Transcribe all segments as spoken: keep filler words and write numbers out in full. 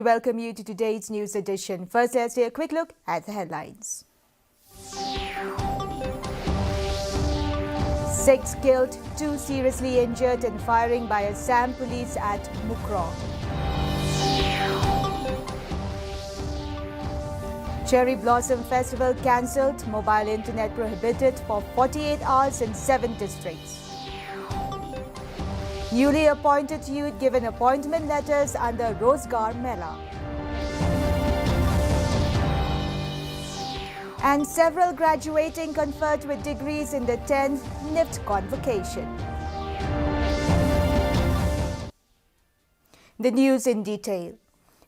Welcome you to today's news edition. First, let's take a quick look at the headlines. Six killed, two seriously injured in firing by Assam police at Mukroh. Cherry Blossom Festival cancelled, mobile internet prohibited for forty-eight hours in seven districts. Newly appointed youth given appointment letters under Rozgar Mela. And several graduating conferred with degrees in the tenth NIFT convocation. The news in detail.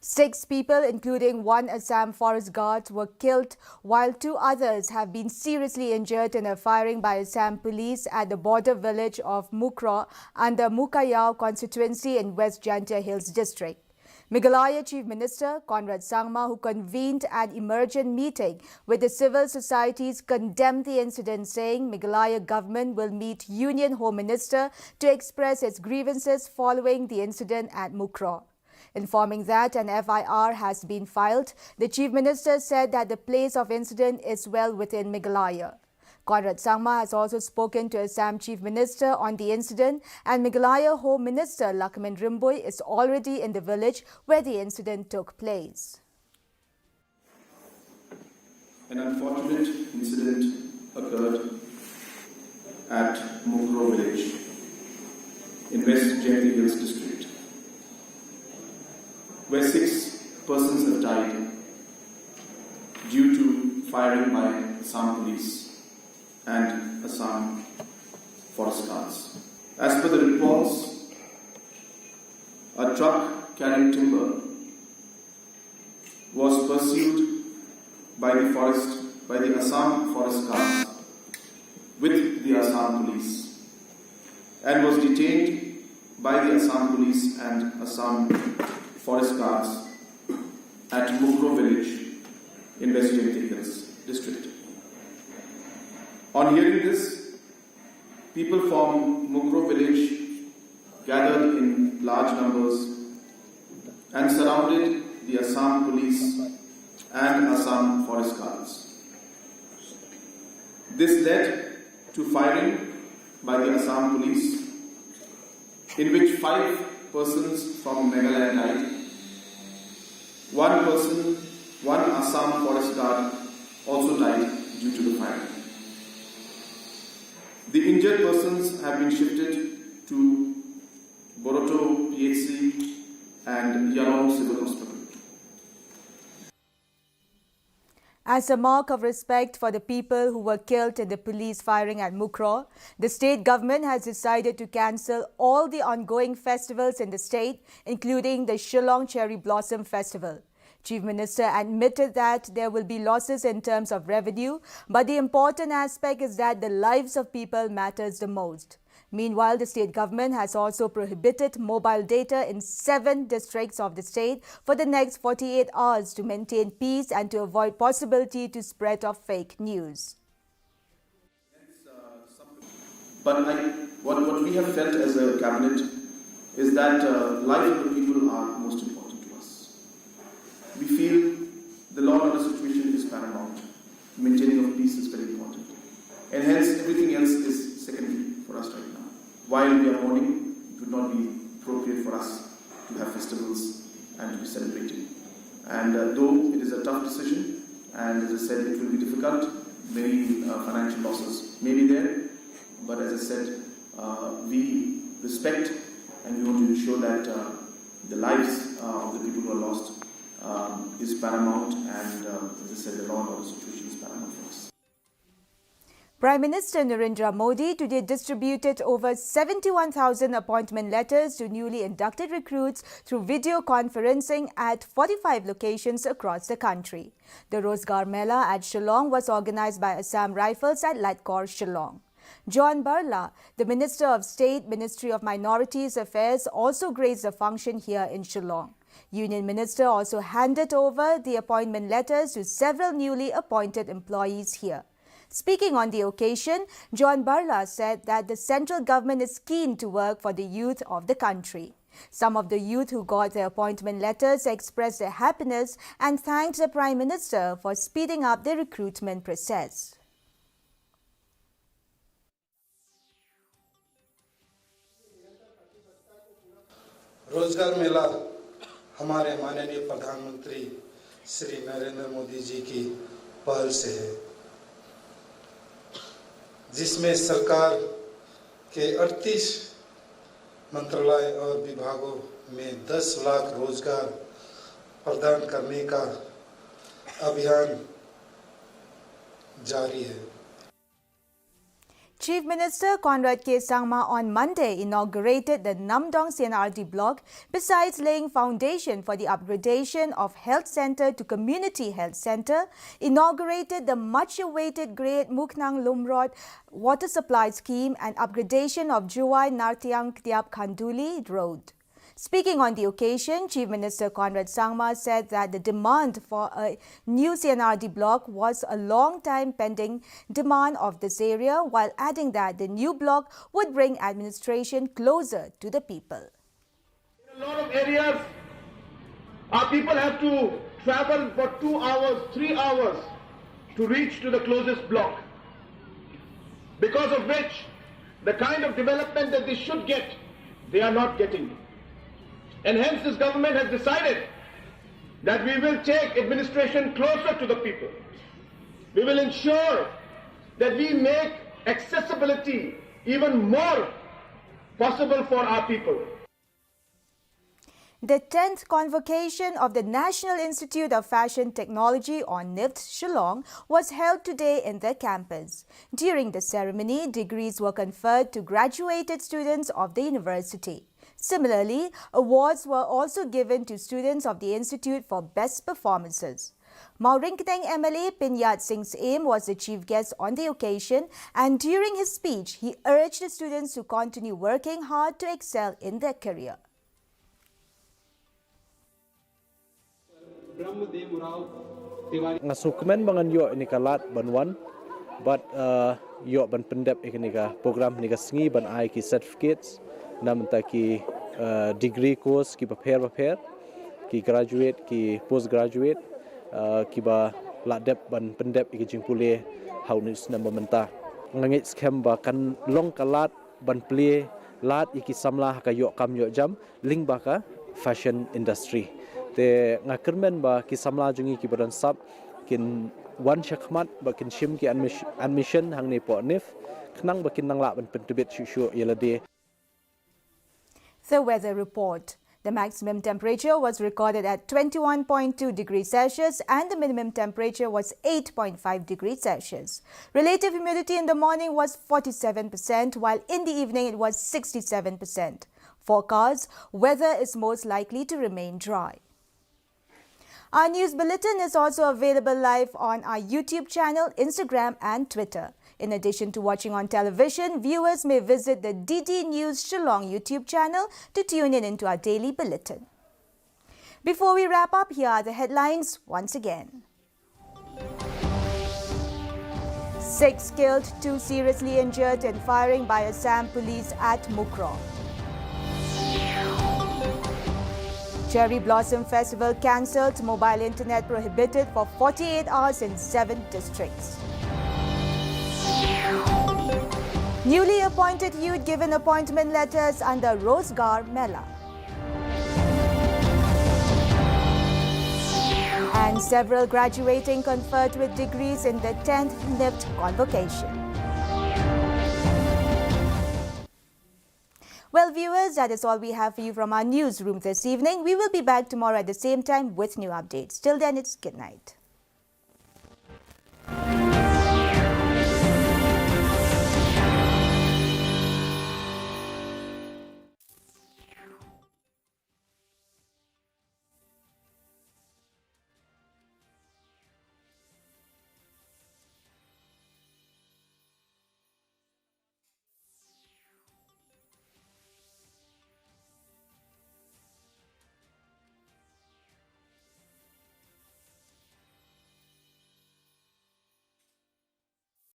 Six people, including one Assam forest guard, were killed, while two others have been seriously injured in a firing by Assam police at the border village of Mukroh under Mukayao constituency in West Jaintia Hills district. Meghalaya Chief Minister Conrad Sangma, who convened an emergent meeting with the civil societies, condemned the incident, saying Meghalaya government will meet Union Home Minister to express its grievances following the incident at Mukroh. Informing that an F I R has been filed, the Chief Minister said that the place of incident is well within Meghalaya. Conrad Sangma has also spoken to Assam Chief Minister on the incident, and Meghalaya Home Minister Lahkmen Rymbui is already in the village where the incident took place. An unfortunate incident occurred at Mukroh village in West Jaintia Hills district, where six persons have died due to firing by Assam police and Assam forest guards. As per the reports, a truck carrying timber was pursued by the forest, by the Assam forest guards with the Assam police, and was detained by the Assam police and Assam forest guards at Mukroh village in West Jaintia Hills district. On hearing this, people from Mukroh village gathered in large numbers and surrounded the Assam police and Assam forest guards. This led to firing by the Assam police, in which five persons from Meghalaya died. One person, one Assam forest guard, also died due to the fire. The injured persons have been shifted to Boroto P H C and Yalong Civil Hospital. As a mark of respect for the people who were killed in the police firing at Mukroh, the state government has decided to cancel all the ongoing festivals in the state, including the Shillong Cherry Blossom Festival. Chief Minister admitted that there will be losses in terms of revenue, but the important aspect is that the lives of people matters the most. Meanwhile, the state government has also prohibited mobile data in seven districts of the state for the next forty-eight hours to maintain peace and to avoid possibility to spread of fake news. But I, what, what we have felt as a cabinet is that, uh, life of the people are most important to us. We feel the law and order situation is paramount. Maintaining of peace is very important. And hence, everything else is secondary for us right now. While we are mourning, it would not be appropriate for us to have festivals and to be celebrating. And, uh, though it is a tough decision, and as I said, it will be difficult, many, uh, financial losses may be there, but as I said, uh, we respect and we want to ensure that, uh, the lives, uh, of the people who are lost, um, is paramount, and, uh, as I said, the law and order situation is paramount for us. Prime Minister Narendra Modi today distributed over seventy-one thousand appointment letters to newly inducted recruits through video conferencing at forty-five locations across the country. The Rozgar Mela at Shillong was organized by Assam Rifles at Latkor, Shillong. John Barla, the Minister of State, Ministry of Minorities Affairs, also graced the function here in Shillong. Union Minister also handed over the appointment letters to several newly appointed employees here. Speaking on the occasion, John Barla said that the central government is keen to work for the youth of the country. Some of the youth who got their appointment letters expressed their happiness and thanked the Prime Minister for speeding up the recruitment process. रोजगार मेला हमारे माननीय प्रधानमंत्री श्री नरेंद्र मोदी जी की पहल से है, जिसमें सरकार के अड़तीस मंत्रालय और विभागों में दस लाख रोजगार प्रदान करने का अभियान जारी है। Chief Minister Conrad K Sangma on Monday inaugurated the Namdong C and R D block, besides laying foundation for the upgradation of health centre to community health centre, inaugurated the much-awaited Great Muknang Lumrod water supply scheme and upgradation of Jowai Nartiang Kdiap Khanduli Road. Speaking on the occasion, Chief Minister Conrad Sangma said that the demand for a new C and R D block was a long time pending demand of this area, while adding that the new block would bring administration closer to the people. In a lot of areas, our people have to travel for two hours, three hours to reach to the closest block, because of which the kind of development that they should get, they are not getting. And hence this government has decided that we will take administration closer to the people. We will ensure that we make accessibility even more possible for our people. The tenth convocation of the National Institute of Fashion Technology, or NIFT, Shillong was held today in the campus. During the ceremony, degrees were conferred to graduated students of the university. Similarly, awards were also given to students of the institute for best performances. Mawryngkneng M L A Pyniat Singh Syiem was the chief guest on the occasion, and during his speech, he urged the students to continue working hard to excel in their career. Nga sngewkmen ba ngan ïoh ïa kane ka lad ban wan bad ïoh ban pyndep ïa kane ka program, ïa kane ka sngi ban ai ki certificates na bynta ki degree course kiba pher bapher, ki graduate, ki post graduate, kiba la dep ban pyndep ïa ki jingpule ha une u snem ba mynta. Nga ngeit skhem ba kan long ka lad ban plie lad ïa ki samla ha ka ïoh kam ïoh jam lyngba ka fashion industry. Te nga kyrmen ba ki samla jong ngi kiba don sap kin wan shakhmat ba kin shim ki admission hangne hapoh NIFT khnang ba kin nang lah ban pyntbit shuh shuh ïa lade. The weather report. The maximum temperature was recorded at twenty-one point two degrees Celsius and the minimum temperature was eight point five degrees Celsius. Relative humidity in the morning was forty-seven percent, while in the evening it was sixty-seven percent. Forecast: weather is most likely to remain dry. Our news bulletin is also available live on our YouTube channel, Instagram, and Twitter. In addition to watching on television, viewers may visit the D D News Shillong YouTube channel to tune in into our daily bulletin. Before we wrap up, here are the headlines once again. Six killed, two seriously injured in firing by Assam police at Mukroh. Cherry Blossom Festival cancelled, mobile internet prohibited for forty-eight hours in seven districts. Newly appointed youth given appointment letters under Rozgar Mela. And several graduating conferred with degrees in the tenth NIFT convocation. Well, viewers, that is all we have for you from our newsroom this evening. We will be back tomorrow at the same time with new updates. Till then, it's good night.